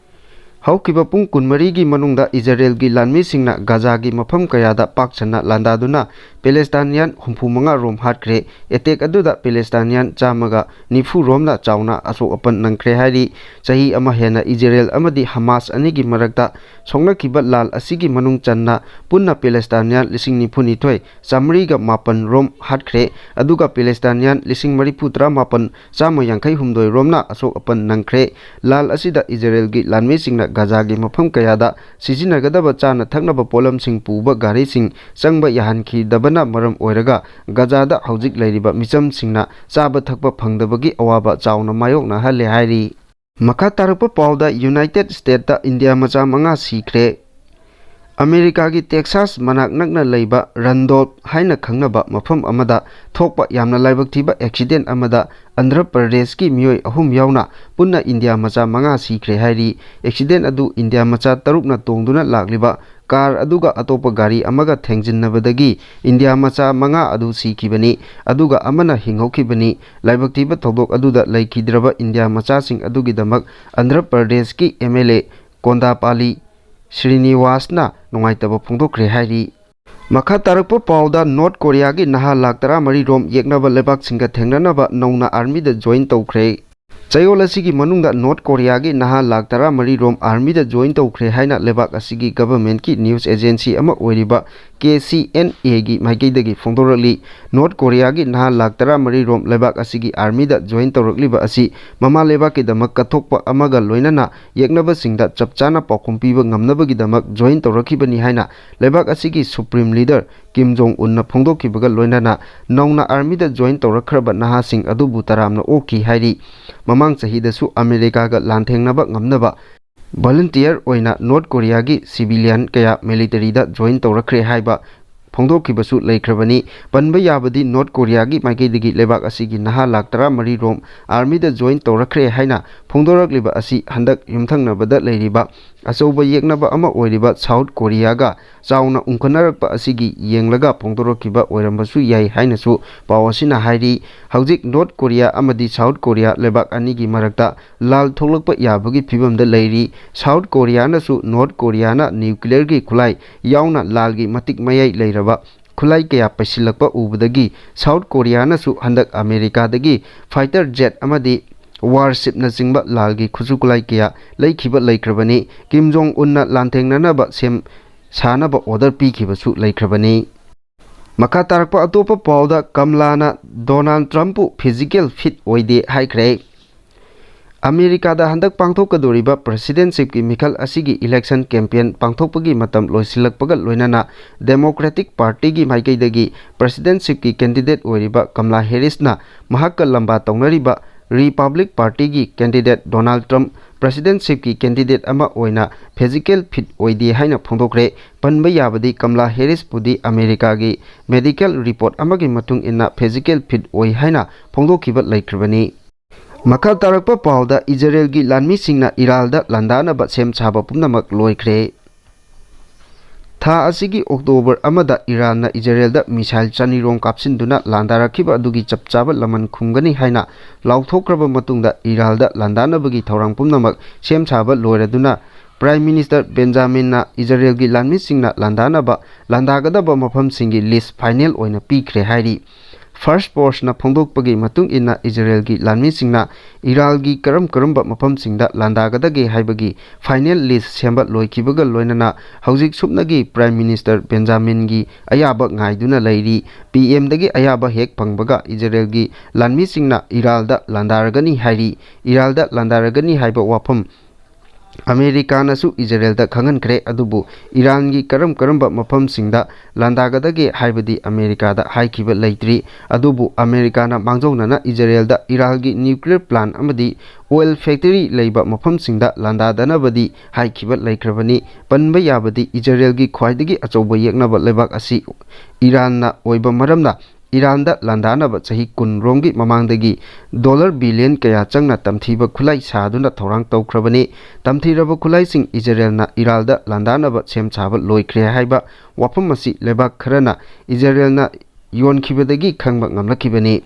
ꯍꯧꯈꯤꯕ ꯄꯨꯡ ꯀꯨꯟꯃꯔꯤꯒꯤ ꯃꯅꯨꯡꯗ ꯏꯖꯔꯦꯜꯒꯤ ꯂꯥꯟꯃꯤꯁꯤꯡꯅ ꯒꯥꯖꯥꯒꯤ ꯃꯐꯝ ꯀꯌꯥꯗ ꯄꯥꯛ ꯁꯟꯅ ꯂꯥꯟꯗꯥꯗꯨꯅ Palestinian ꯍꯨꯝꯐꯨ ꯃꯉꯥ ꯔꯣꯝ ꯍꯥꯠꯈ꯭ꯔꯦ꯫ Attack ꯑꯗꯨꯗ Palestinian ꯆꯥꯝꯃꯒ ꯅꯤꯐꯨ ꯔꯣꯝꯅ ꯆꯥꯎꯅ ꯑꯁꯣꯛ ꯑꯄꯟ ꯅꯪꯈ꯭ꯔꯦ ꯍꯥꯏꯔꯤ꯫ ꯆꯍꯤ ꯑꯃ ꯍꯦꯟꯅ ꯏꯖꯔꯦꯜ ꯑꯃꯗꯤ ꯍꯃꯥꯁ ꯑꯅꯤꯒꯤ ꯃꯔꯛꯇ ꯁꯣꯛꯅꯈꯤꯕ ꯂꯥꯜ ꯑꯁꯤꯒꯤ ꯃꯅꯨꯡ ꯆꯟꯅ ꯄꯨꯟꯅ Palestinian ꯂꯤꯁꯤꯡ ꯅꯤꯐꯨ ꯅꯤꯊꯣꯏ ꯆꯥꯃꯔꯤꯒ ꯃꯥꯄꯟ ꯔꯣꯝ ꯍꯥꯠꯈ꯭ꯔꯦ꯫ ꯑꯗꯨꯒ Palestinian ꯂꯤꯁꯤꯡ ꯃꯔꯤꯐꯨ ꯇꯔꯥꯃꯥꯄꯟ ꯆꯥꯝꯃ ꯌꯥꯡꯈꯩ ꯍꯨꯝꯗꯣꯏ ꯔꯣꯝꯅ ꯑꯁꯣꯛ ꯑꯄꯟ ꯅꯪꯈ꯭ꯔꯦ꯫ ꯂꯥꯜ ꯑꯁꯤꯗ ꯏꯖꯔꯦꯜꯒꯤ ꯂꯥꯟꯃꯤꯁꯤꯡꯅ ꯒꯥꯖꯥꯒꯤ ꯃꯐꯝ ꯀꯌꯥꯗ ꯁꯤꯖꯤꯟꯅꯒꯗꯕ ꯆꯥꯅ ꯊꯛꯅꯕ ꯄꯣꯠꯂꯝꯁꯤꯡ ꯄꯨꯕ ꯒꯥꯔꯤꯁꯤꯡ ꯆꯪꯕ ꯌꯥꯍꯟꯈꯤꯗꯕꯅ ꯃꯔꯝ ꯑꯣꯏꯔꯒ ꯒꯥꯖꯥꯗ ꯍꯧꯖꯤꯛ ꯂꯩꯔꯤꯕ ꯃꯤꯆꯝꯁꯤꯡꯅ ꯆꯥꯕ ꯊꯛꯄ ꯐꯪꯗꯕꯒꯤ ꯑꯋꯥꯕ ꯆꯥꯎꯅ ꯃꯥꯌꯣꯛꯅꯍꯜꯂꯦ ꯍꯥꯏꯔꯤ꯫ ꯃꯈꯥ ꯇꯥꯔꯛꯄ ꯄꯥꯎꯗ, United States ꯇ ꯏꯟꯗꯤꯌꯥ ꯃꯆꯥ ꯃꯉꯥ ꯁꯤꯈ꯭ꯔꯦ꯫ ꯑꯃꯦꯔꯤꯀꯥꯒꯤ ꯇꯦꯛꯁꯥꯁ ꯃꯅꯥꯛ ꯅꯛꯅ ꯂꯩꯕ ꯔꯟꯗꯣꯜꯐ ꯍꯥꯏꯅ ꯈꯪꯅꯕ ꯃꯐꯝ ꯑꯃꯗ ꯊꯣꯛꯄ ꯌꯥꯝꯅ ꯂꯥꯏꯕꯛ ꯊꯤꯕ accident ꯑꯃꯗ ꯑꯟꯙ꯭ꯔ ꯄ꯭ꯔꯗꯦꯁꯀꯤ ꯃꯤꯑꯣꯏ ꯑꯍꯨꯝ ꯌꯥꯎꯅ ꯄꯨꯟꯅ ꯏꯟꯗꯤꯌꯥ ꯃꯆꯥ ꯃꯉꯥ ꯁꯤꯈ꯭ꯔꯦ ꯍꯥꯏꯔꯤ꯫ Accident ꯑꯗꯨ ꯏꯟꯗꯤꯌꯥ ꯃꯆꯥ ꯇꯔꯨꯛꯅ ꯇꯣꯡꯗꯨꯅ ꯂꯥꯛꯂꯤꯕ ꯀꯥꯔ ꯑꯗꯨꯒ ꯑꯇꯣꯞꯄ ꯒꯥꯔꯤ ꯑꯃꯒ ꯊꯦꯡꯖꯤꯟꯅꯕꯗꯒꯤ ꯏꯟꯗꯤꯌꯥ ꯃꯆꯥ ꯃꯉꯥ ꯑꯗꯨ ꯁꯤꯈꯤꯕꯅꯤ, ꯑꯗꯨꯒ ꯑꯃꯅ ꯍꯤꯡꯍꯧꯈꯤꯕꯅꯤ꯫ ꯂꯥꯏꯕꯛ ꯊꯤꯕ ꯊꯧꯗꯣꯛ ꯑꯗꯨꯗ ꯂꯩꯈꯤꯗ꯭ꯔꯕ ꯏꯟꯗꯤꯌꯥ ꯃꯆꯥꯁꯤꯡ ꯑꯗꯨꯒꯤꯗꯃꯛ ꯑꯟꯙ꯭ꯔ ꯄ꯭ꯔꯗꯦꯁꯀꯤ M L A ꯀꯣꯟꯗꯥꯄꯥꯂꯤ ꯁ꯭ꯔꯤꯅꯤꯋꯥꯁꯅ ꯅꯨꯡꯉꯥꯏꯇꯕ ꯐꯣꯡꯗꯣꯛꯈ꯭ꯔꯦ ꯍꯥꯏꯔꯤ꯫ ꯃꯈꯥ ꯇꯥꯔꯛꯄ ꯄꯥꯎꯗ, ꯅꯣꯔꯠ ꯀꯣꯔꯤꯌꯥꯒꯤ ꯅꯍꯥ ꯂꯥꯈ ꯇꯔꯥꯃꯔꯤ ꯔꯣꯝ ꯌꯦꯛꯅꯕ ꯂꯩꯕꯥꯛꯁꯤꯡꯒ ꯊꯦꯡꯅꯅꯕ ꯅꯧꯅ ꯑꯥꯔꯃꯤꯗ ꯖꯣꯏꯟ ꯇꯧꯈ꯭ꯔꯦ꯫ ꯆꯌꯣꯜ ꯑꯁꯤꯒꯤ ꯃꯅꯨꯡꯗ ꯅꯣꯔꯠ ꯀꯣꯔꯤꯌꯥꯒꯤ ꯅꯍꯥ ꯂꯥꯈ ꯇꯔꯥꯃꯔꯤ ꯔꯣꯝ ꯑꯥꯔꯃꯤꯗ ꯖꯣꯏꯟ ꯇꯧꯈ꯭ꯔꯦ ꯍꯥꯏꯅ ꯂꯩꯕꯥꯛ ꯑꯁꯤꯒꯤ ꯒꯚꯔꯟꯃꯦꯟꯠꯀꯤ ꯅ꯭ꯌꯨꯁ ꯑꯦꯖꯦꯟꯁꯤ ꯑꯃ ꯑꯣꯏꯔꯤꯕ K C N A ꯒꯤ ꯃꯥꯏꯀꯩꯗꯒꯤ ꯐꯣꯡꯗꯣꯔꯛꯂꯤ꯫ ꯅꯣꯔꯠ ꯀꯣꯔꯤꯌꯥꯒꯤ ꯅꯍꯥ ꯂꯥꯈ ꯇꯔꯥꯃꯔꯤ ꯔꯣꯝ ꯂꯩꯕꯥꯛ ꯑꯁꯤꯒꯤ ꯑꯥꯔꯃꯤꯗ ꯖꯣꯏꯟ ꯇꯧꯔꯛꯂꯤꯕ ꯑꯁꯤ ꯃꯃꯥ ꯂꯩꯕꯥꯛꯀꯤꯗꯃꯛ ꯀꯠꯊꯣꯛꯄ ꯑꯃꯒ ꯂꯣꯏꯅꯅ ꯌꯦꯛꯅꯕꯁꯤꯡꯗ ꯆꯞ ꯆꯥꯅ ꯄꯥꯎꯈꯨꯝ ꯄꯤꯕ ꯉꯝꯅꯕꯒꯤꯗꯃꯛ ꯖꯣꯏꯟ ꯇꯧꯔꯛꯈꯤꯕꯅꯤ ꯍꯥꯏꯅ ꯂꯩꯕꯥꯛ ꯑꯁꯤꯒꯤ ꯁꯨꯄ꯭ꯔꯤꯝ ꯂꯤꯗꯔ ꯀꯤꯝ ꯖꯣꯡ ꯎꯟꯅ ꯐꯣꯡꯗꯣꯛꯈꯤꯕꯒ ꯂꯣꯏꯅꯅ ꯅꯧꯅ ꯑꯥꯔꯃꯤꯗ ꯖꯣꯏꯟ ꯇꯧꯔꯛꯈ꯭ꯔꯕ ꯅꯍꯥꯁꯤꯡ ꯑꯗꯨꯕꯨ ꯇꯔꯥꯝꯅ ꯑꯣꯛꯈꯤ ꯍꯥꯏꯔꯤ꯫ ꯃꯃꯥꯡ ꯆꯍꯤꯗꯁꯨ ꯑꯃꯦꯔꯤꯀꯥꯒ ꯂꯥꯟꯊꯦꯡꯅꯕ ꯉꯝꯅꯕ ꯚꯣꯂꯨꯟꯇꯤꯌꯔ ꯑꯣꯏꯅ ꯅꯣꯔꯠ ꯀꯣꯔꯤꯌꯥꯒꯤ ꯁꯤꯚꯤꯂꯤꯌꯟ ꯀꯌꯥ ꯃꯤꯂꯤꯇꯔꯤꯗ ꯖꯣꯏꯟ ꯇꯧꯔꯛꯈ꯭ꯔꯦ ꯍꯥꯏꯕ ꯐꯣꯡꯗꯣꯛꯈꯤꯕꯁꯨ ꯂꯩꯈ꯭ꯔꯕꯅꯤ꯫ ꯄꯟꯕ ꯌꯥꯕꯗꯤ ꯅꯣꯔꯠ ꯀꯣꯔꯤꯌꯥꯒꯤ ꯃꯥꯏꯀꯩꯗꯒꯤ ꯂꯩꯕꯥꯛ ꯑꯁꯤꯒꯤ ꯅꯍꯥ ꯂꯥꯈ ꯇꯔꯥꯃꯔꯤ ꯔꯣꯝ ꯑꯥꯔꯃꯤꯗ ꯖꯣꯏꯟ ꯇꯧꯔꯛꯈ꯭ꯔꯦ ꯍꯥꯏꯅ ꯐꯣꯡꯗꯣꯔꯛꯂꯤꯕ ꯑꯁꯤ ꯍꯟꯗꯛ ꯌꯨꯝꯊꯪꯅꯕꯗ ꯂꯩꯔꯤꯕ ꯑꯆꯧꯕ ꯌꯦꯛꯅꯕ ꯑꯃ ꯑꯣꯏꯔꯤꯕ ꯁꯥꯎꯠ ꯀꯣꯔꯤꯌꯥꯒ ꯆꯥꯎꯅ ꯎꯪꯈꯠꯅꯔꯛꯄ ꯑꯁꯤꯒꯤ ꯌꯦꯡꯂꯒ ꯐꯣꯡꯗꯣꯔꯛꯈꯤꯕ ꯑꯣꯏꯔꯝꯕꯁꯨ ꯌꯥꯏ ꯍꯥꯏꯅꯁꯨ ꯄꯥꯎ ꯑꯁꯤꯅ ꯍꯥꯏꯔꯤ꯫ ꯍꯧꯖꯤꯛ ꯅꯣꯔꯠ ꯀꯣꯔꯤꯌꯥ ꯑꯃꯗꯤ ꯁꯥꯎꯠ ꯀꯣꯔꯤꯌꯥ ꯂꯩꯕꯥꯛ ꯑꯅꯤꯒꯤ ꯃꯔꯛꯇ ꯂꯥꯜ ꯊꯣꯛꯂꯛꯄ ꯌꯥꯕꯒꯤ ꯐꯤꯕꯝꯗ ꯂꯩꯔꯤ꯫ ꯁꯥꯎꯠ ꯀꯣꯔꯤꯌꯥꯅꯁꯨ ꯅꯣꯔꯠ ꯀꯣꯔꯤꯌꯥꯅ ꯅ꯭ꯌꯨꯀ꯭ꯂꯤꯌꯔꯒꯤ ꯈꯨꯠꯂꯥꯏ ꯌꯥꯎꯅ ꯂꯥꯜꯒꯤ ꯃꯇꯤꯛ ꯃꯌꯥꯏ ꯂꯩꯔꯕ ꯈꯨꯠꯂꯥꯏ ꯀꯌꯥ ꯄꯩꯁꯤꯜꯂꯛꯄ ꯎꯕꯗꯒꯤ ꯁꯥꯎꯠ ꯀꯣꯔꯤꯌꯥꯅꯁꯨ ꯍꯟꯗꯛ ꯑꯃꯦꯔꯤꯀꯥꯗꯒꯤ ꯐꯥꯏꯇꯔ ꯖꯦꯠ ꯑꯃꯗꯤ ꯋꯥꯔꯁꯤꯞꯅꯆꯤꯡꯕ ꯂꯥꯜꯒꯤ ꯈꯨꯠꯁꯨ ꯈꯨꯠꯂꯥꯏ ꯀꯌꯥ ꯂꯩꯈꯤꯕ ꯂꯩꯈ꯭ꯔꯕꯅꯤ꯫ ꯀꯤꯝ ꯖꯣꯡ ꯎꯟꯅ ꯂꯥꯟꯊꯦꯡꯅꯅꯕ ꯁꯦꯝ ꯁꯥꯅꯕ ꯑꯣꯔꯗꯔ ꯄꯤꯈꯤꯕꯁꯨ ꯂꯩꯈ꯭ꯔꯕꯅꯤ꯫ ꯃꯈꯥ ꯇꯥꯔꯛꯄ ꯑꯇꯣꯞꯄ ꯄꯥꯎꯗ, ꯀꯝꯂꯥꯅ ꯗꯣꯅꯥꯜꯗ ꯇ꯭ꯔꯝꯞꯄꯨ ꯐꯤꯖꯤꯀꯦꯜ ꯐꯤꯠ ꯑꯣꯏꯗꯦ ꯍꯥꯏꯈ꯭ꯔꯦ꯫ ꯑꯃꯦꯔꯤꯀꯥꯗ ꯍꯟꯗꯛ ꯄꯥꯡꯊꯣꯛꯀꯗꯧꯔꯤꯕ ꯄ꯭ꯔꯦꯁꯤꯗꯦꯟꯁꯤꯞꯀꯤ ꯃꯤꯈꯜ ꯑꯁꯤꯒꯤ ꯏꯂꯦꯛꯁꯟ ꯀꯦꯝꯄꯦꯟ ꯄꯥꯡꯊꯣꯛꯄꯒꯤ ꯃꯇꯝ ꯂꯣꯏꯁꯤꯜꯂꯛꯄꯒ ꯂꯣꯏꯅꯅ ꯗꯦꯃꯣꯀ꯭ꯔꯦꯇꯤꯛ ꯄꯥꯔꯇꯤꯒꯤ ꯃꯥꯏꯀꯩꯗꯒꯤ ꯄ꯭ꯔꯦꯁꯤꯗꯦꯟꯁꯤꯞꯀꯤ ꯀꯦꯟꯗꯤꯗꯦꯠ ꯑꯣꯏꯔꯤꯕ ꯀꯝꯂꯥ ꯍꯦꯔꯤꯁꯅ ꯃꯍꯥꯛꯀ ꯂꯝꯕꯥ ꯇꯧꯅꯔꯤꯕ ꯔꯤꯄꯕ꯭ꯂꯤꯛ ꯄꯥꯔꯇꯤꯒꯤ ꯀꯦꯟꯗꯤꯗꯦꯠ ꯗꯣꯅꯥꯜꯗ ꯇ꯭ꯔꯝꯞ ꯄ꯭ꯔꯦꯁꯤꯗꯦꯟꯁꯤꯞꯀꯤ ꯀꯦꯟꯗꯤꯗꯦꯠ ꯑꯃ ꯑꯣꯏꯅ ꯐꯤꯖꯤꯀꯦꯜ ꯐꯤꯠ ꯑꯣꯏꯗꯦ ꯍꯥꯏꯅ ꯐꯣꯡꯗꯣꯛꯈ꯭ꯔꯦ꯫ ꯄꯟꯕ ꯌꯥꯕꯗꯤ, ꯀꯝꯂꯥ ꯍꯦꯔꯤꯁꯄꯨꯗꯤ ꯑꯃꯦꯔꯤꯀꯥꯒꯤ ꯃꯦꯗꯤꯀꯦꯜ ꯔꯤꯄꯣꯔꯠ ꯑꯃꯒꯤ ꯃꯇꯨꯡ ꯏꯟꯅ ꯐꯤꯖꯤꯀꯦꯜ ꯐꯤꯠ ꯑꯣꯏ ꯍꯥꯏꯅ ꯐꯣꯡꯗꯣꯛꯈꯤꯕ ꯂꯩꯈ꯭ꯔꯕꯅꯤ꯫ ꯃꯈꯥ ꯇꯥꯔꯛꯄ ꯄꯥꯎꯗ, ꯏꯖꯔꯦꯜꯒꯤ ꯂꯥꯟꯃꯤꯁꯤꯡꯅ ꯏꯔꯥꯜꯗ ꯂꯥꯟꯗꯥꯅꯕ ꯁꯦꯝ ꯁꯥꯕ ꯄꯨꯝꯅꯃꯛ ꯂꯣꯏꯈ꯭ꯔꯦ꯫ ꯊꯥ ꯑꯁꯤꯒꯤ ꯑꯣꯛꯇꯣꯕꯔ ꯑꯃꯗ ꯏꯔꯥꯟꯅ ꯏꯖꯔꯦꯜꯗ ꯃꯤꯁꯥꯏꯜ ꯆꯅꯤꯔꯣꯝ ꯀꯥꯞꯁꯤꯟꯗꯨꯅ ꯂꯥꯟꯗꯥꯔꯛꯈꯤꯕ ꯑꯗꯨꯒꯤ ꯆꯞ ꯆꯥꯕ ꯂꯃꯟ ꯈꯨꯝꯒꯅꯤ ꯍꯥꯏꯅ ꯂꯥꯎꯊꯣꯛꯈ꯭ꯔꯕ ꯃꯇꯨꯡꯗ, ꯏꯔꯥꯜꯗ ꯂꯥꯟꯗꯥꯅꯕꯒꯤ ꯊꯧꯔꯥꯡ ꯄꯨꯝꯅꯃꯛ ꯁꯦꯝ ꯁꯥꯕ ꯂꯣꯏꯔꯗꯨꯅ, ꯄ꯭ꯔꯥꯏꯝ ꯃꯤꯅꯤꯁꯇꯔ ꯕꯦꯟꯖꯥꯃꯤꯟꯅ ꯏꯖꯔꯦꯜꯒꯤ ꯂꯥꯟꯃꯤꯁꯤꯡꯅ ꯂꯥꯟꯗꯥꯅꯕ ꯂꯥꯟꯗꯥꯒꯗꯕ ꯃꯐꯝꯁꯤꯡꯒꯤ ꯂꯤꯁ ꯐꯥꯏꯅꯦꯜ ꯑꯣꯏꯅ ꯄꯤꯈ꯭ꯔꯦ ꯍꯥꯏꯔꯤ꯫ ꯐꯥꯔꯁ ꯄꯣꯁꯅ ꯐꯣꯡꯗꯣꯛꯄꯒꯤ ꯃꯇꯨꯡ ꯏꯟꯅ, ꯏꯖꯔꯦꯜꯒꯤ ꯂꯥꯟꯃꯤꯁꯤꯡꯅ ꯏꯔꯥꯜꯒꯤ ꯀꯔꯝ ꯀꯔꯝꯕ ꯃꯐꯝꯁꯤꯡꯗ ꯂꯥꯟꯗꯥꯒꯗꯒꯦ ꯍꯥꯏꯕꯒꯤ ꯐꯥꯏꯅꯦꯜ ꯂꯤꯁ ꯁꯦꯝꯕ ꯂꯣꯏꯈꯤꯕꯒ ꯂꯣꯏꯅꯅ, ꯍꯧꯖꯤꯛ ꯁꯨꯞꯅꯒꯤ ꯄ꯭ꯔꯥꯏꯝ ꯃꯤꯅꯤꯁꯇꯔ ꯕꯦꯟꯖꯥꯃꯤꯟꯒꯤ ꯑꯌꯥꯕ ꯉꯥꯏꯗꯨꯅ ꯂꯩꯔꯤ꯫ ꯄꯤ ꯑꯦꯝꯗꯒꯤ ꯑꯌꯥꯕ ꯍꯦꯛ ꯐꯪꯕꯒ, ꯏꯖꯔꯦꯜꯒꯤ ꯂꯥꯟꯃꯤꯁꯤꯡꯅ ꯏꯔꯥꯜꯗ ꯂꯥꯟꯗꯥꯔꯒꯅꯤ ꯍꯥꯏꯔꯤ꯫ ꯏꯔꯥꯜꯗ ꯂꯥꯟꯗꯥꯔꯒꯅꯤ ꯍꯥꯏꯕ ꯋꯥꯐꯝ ꯑꯃꯦꯔꯤꯀꯥꯅꯁꯨ ꯏꯖꯔꯦꯜꯗ ꯈꯪꯍꯟꯈ꯭ꯔꯦ, ꯑꯗꯨꯕꯨ ꯏꯔꯥꯟꯒꯤ ꯀꯔꯝ ꯀꯔꯝꯕ ꯃꯐꯝꯁꯤꯡꯗ ꯂꯥꯟꯗꯥꯒꯗꯒꯦ ꯍꯥꯏꯕꯗꯤ ꯑꯃꯦꯔꯤꯀꯥꯗ ꯍꯥꯏꯈꯤꯕ ꯂꯩꯇ꯭ꯔꯤ꯫ ꯑꯗꯨꯕꯨ ꯑꯃꯦꯔꯤꯀꯥꯅ ꯃꯥꯡꯖꯧꯅꯅ ꯏꯖꯔꯦꯜꯗ ꯏꯔꯥꯜꯒꯤ ꯅ꯭ꯌꯨꯀ꯭ꯂꯤꯌꯔ ꯄ꯭ꯂꯥꯟ ꯑꯃꯗꯤ ꯑꯣꯏꯜ ꯐꯦꯛꯇꯔꯤ ꯂꯩꯕ ꯃꯐꯝꯁꯤꯡꯗ ꯂꯥꯟꯗꯥꯗꯅꯕꯗꯤ ꯍꯥꯏꯈꯤꯕ ꯂꯩꯈ꯭ꯔꯕꯅꯤ꯫ ꯄꯟꯕ ꯌꯥꯕꯗꯤ, ꯏꯖꯔꯦꯜꯒꯤ ꯈ꯭ꯋꯥꯏꯗꯒꯤ ꯑꯆꯧꯕ ꯌꯦꯛꯅꯕ ꯂꯩꯕꯥꯛ ꯑꯁꯤ ꯏꯔꯥꯟꯅ ꯑꯣꯏꯕ ꯃꯔꯝꯅ, ꯏꯔꯥꯟꯗ ꯂꯥꯟꯗꯥꯅꯕ ꯆꯍꯤ ꯀꯨꯟ ꯔꯣꯝꯒꯤ ꯃꯃꯥꯡꯗꯒꯤ ꯗꯣꯂꯔ ꯕꯤꯂꯤꯌꯟ ꯀꯌꯥ ꯆꯪꯅ ꯇꯝꯊꯤꯕ ꯈꯨꯠꯂꯥꯏ ꯁꯥꯗꯨꯅ ꯊꯧꯔꯥꯡ ꯇꯧꯈ꯭ꯔꯕꯅꯤ꯫ ꯇꯝꯊꯤꯔꯕ ꯈꯨꯠꯂꯥꯏꯁꯤꯡ ꯏꯖꯔꯦꯜꯅ ꯏꯔꯥꯜꯗ ꯂꯥꯟꯗꯥꯅꯕ ꯁꯦꯝ ꯁꯥꯕ ꯂꯣꯏꯈ꯭ꯔꯦ ꯍꯥꯏꯕ ꯋꯥꯐꯝ ꯑꯁꯤ ꯂꯩꯕꯥꯛ ꯈꯔꯅ ꯏꯖꯔꯦꯜꯅ ꯌꯣꯟꯈꯤꯕꯗꯒꯤ ꯈꯪꯕ ꯉꯝꯂꯛꯈꯤꯕꯅꯤ꯫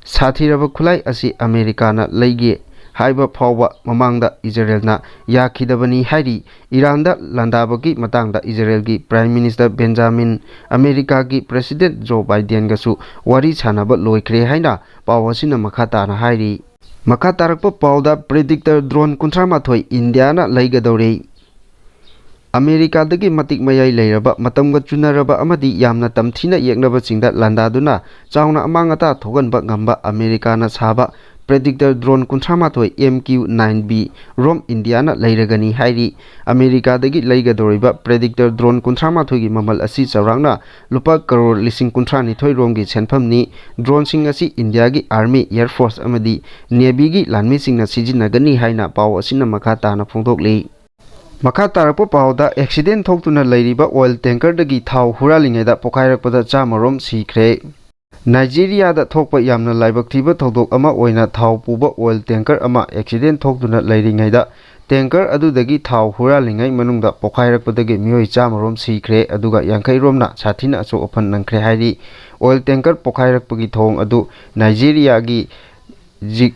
ꯁꯥꯊꯤꯔꯕ ꯈꯨꯠꯂꯥꯏ ꯑꯁꯤ ꯑꯃꯦꯔꯤꯀꯥꯅ ꯂꯩꯒꯦ ꯍꯥꯏꯕ ꯐꯥꯎꯕ ꯃꯃꯥꯡꯗ ꯏꯖꯔꯦꯜꯅ ꯌꯥꯈꯤꯗꯕꯅꯤ ꯍꯥꯏꯔꯤ꯫ ꯏꯔꯥꯟꯗ ꯂꯥꯟꯗꯥꯕꯒꯤ ꯃꯇꯥꯡꯗ ꯏꯖꯔꯦꯜꯒꯤ Prime Minister Benjamin, ꯑꯃꯦꯔꯤꯀꯥꯒꯤ President Joe Bidenꯒꯁꯨ ꯋꯥꯔꯤ ꯁꯥꯟꯅꯕ ꯂꯣꯏꯈ꯭ꯔꯦ ꯍꯥꯏꯅ ꯄꯥꯎ ꯑꯁꯤꯅ ꯃꯈꯥ ꯇꯥꯅ ꯍꯥꯏꯔꯤ꯫ ꯃꯈꯥ ꯇꯥꯔꯛꯄ ꯄꯥꯎꯗ Predator drone ꯀꯨꯟꯊ꯭ꯔꯥ ꯃꯥꯊꯣꯏ ꯏꯟꯗꯤꯌꯥꯅ ꯂꯩꯒꯗꯧꯔꯦ꯫ ꯑꯃꯦꯔꯤꯀꯥꯗꯒꯤ ꯃꯇꯤꯛ ꯃꯌꯥꯏ ꯂꯩꯔꯕ, ꯃꯇꯝꯒ ꯆꯨꯅꯔꯕ ꯑꯃꯗꯤ ꯌꯥꯝꯅ ꯇꯝꯊꯤꯅ ꯌꯦꯛꯅꯕꯁꯤꯡꯗ ꯂꯥꯟꯗꯥꯗꯨꯅ ꯆꯥꯎꯅ ꯑꯃꯥꯡ ꯑꯇꯥ ꯊꯣꯛꯍꯟꯕ ꯉꯝꯕ ꯑꯃꯦꯔꯤꯀꯥꯅ ꯁꯥꯕ Predator drone ꯀꯨꯟꯊ꯭ꯔꯥ ꯃꯥꯊꯣꯏ M Q nine B ROM ꯏꯟꯗꯤꯌꯥꯅ ꯂꯩꯔꯒꯅꯤ ꯍꯥꯏꯔꯤ꯫ ꯑꯃꯦꯔꯤꯀꯥꯗꯒꯤ ꯂꯩꯒꯗꯧꯔꯤꯕ Predator drone ꯀꯨꯟꯊ꯭ꯔꯥ ꯃꯥꯊꯣꯏꯒꯤ ꯃꯃꯜ ꯑꯁꯤ ꯆꯥꯎꯔꯥꯛꯅ ꯂꯨꯄꯥ ꯀꯔꯣꯔ ꯂꯤꯁꯤꯡ ꯀꯨꯟꯊ꯭ꯔꯥ ꯅꯤꯊꯣꯏ ROMꯒꯤ ꯁꯦꯟꯐꯝꯅꯤ꯫ Droneꯁꯤꯡ ꯑꯁꯤ ꯏꯟꯗꯤꯌꯥꯒꯤ Army, Air Force ꯑꯃꯗꯤ Navyꯒꯤ ꯂꯥꯟꯃꯤꯁꯤꯡꯅ ꯁꯤꯖꯤꯟꯅꯒꯅꯤ ꯍꯥꯏꯅ ꯄꯥꯎ ꯑꯁꯤꯅ ꯃꯈꯥ ꯇꯥꯅ ꯐꯣꯡꯗꯣꯛꯂꯤ꯫ ꯃꯈꯥ ꯇꯥꯔꯛꯄ ꯄꯥꯎꯗ, accident ꯊꯣꯛꯇꯨꯅ ꯂꯩꯔꯤꯕ oil tankerꯗꯒꯤ ꯊꯥꯎ ꯍꯨꯔꯥꯜꯂꯤꯉꯩꯗ ꯄꯣꯈꯥꯏꯔꯛꯄꯗ ꯆꯥꯝꯃ ꯔꯣꯝ ꯁꯤꯈ꯭ꯔꯦ꯫ ꯅꯥꯏꯖꯦꯔꯤꯌꯥꯗ ꯊꯣꯛꯄ ꯌꯥꯝꯅ ꯂꯥꯏꯕꯛ ꯊꯤꯕ ꯊꯧꯗꯣꯛ ꯑꯃ ꯑꯣꯏꯅ ꯊꯥꯎ ꯄꯨꯕ oil tanker ꯑꯃ accident ꯊꯣꯛꯇꯨꯅ ꯂꯩꯔꯤꯉꯩꯗ tanker ꯑꯗꯨꯗꯒꯤ ꯊꯥꯎ ꯍꯨꯔꯥꯜꯂꯤꯉꯩ ꯃꯅꯨꯡꯗ ꯄꯣꯈꯥꯏꯔꯛꯄꯗꯒꯤ ꯃꯤꯑꯣꯏ ꯆꯥꯝꯃ ꯔꯣꯝ ꯁꯤꯈ꯭ꯔꯦ, ꯑꯗꯨꯒ ꯌꯥꯡꯈꯩ ꯔꯣꯝꯅ ꯁꯥꯊꯤꯅ ꯑꯁꯣꯛ ꯑꯄꯟ ꯅꯪꯈ꯭ꯔꯦ ꯍꯥꯏꯔꯤ꯫ Oil tanker ꯄꯣꯈꯥꯏꯔꯛꯄꯒꯤ ꯊꯧꯑꯣꯡ ꯑꯗꯨ ꯅꯥꯏꯖꯦꯔꯤꯌꯥꯒꯤ ꯖꯤ-,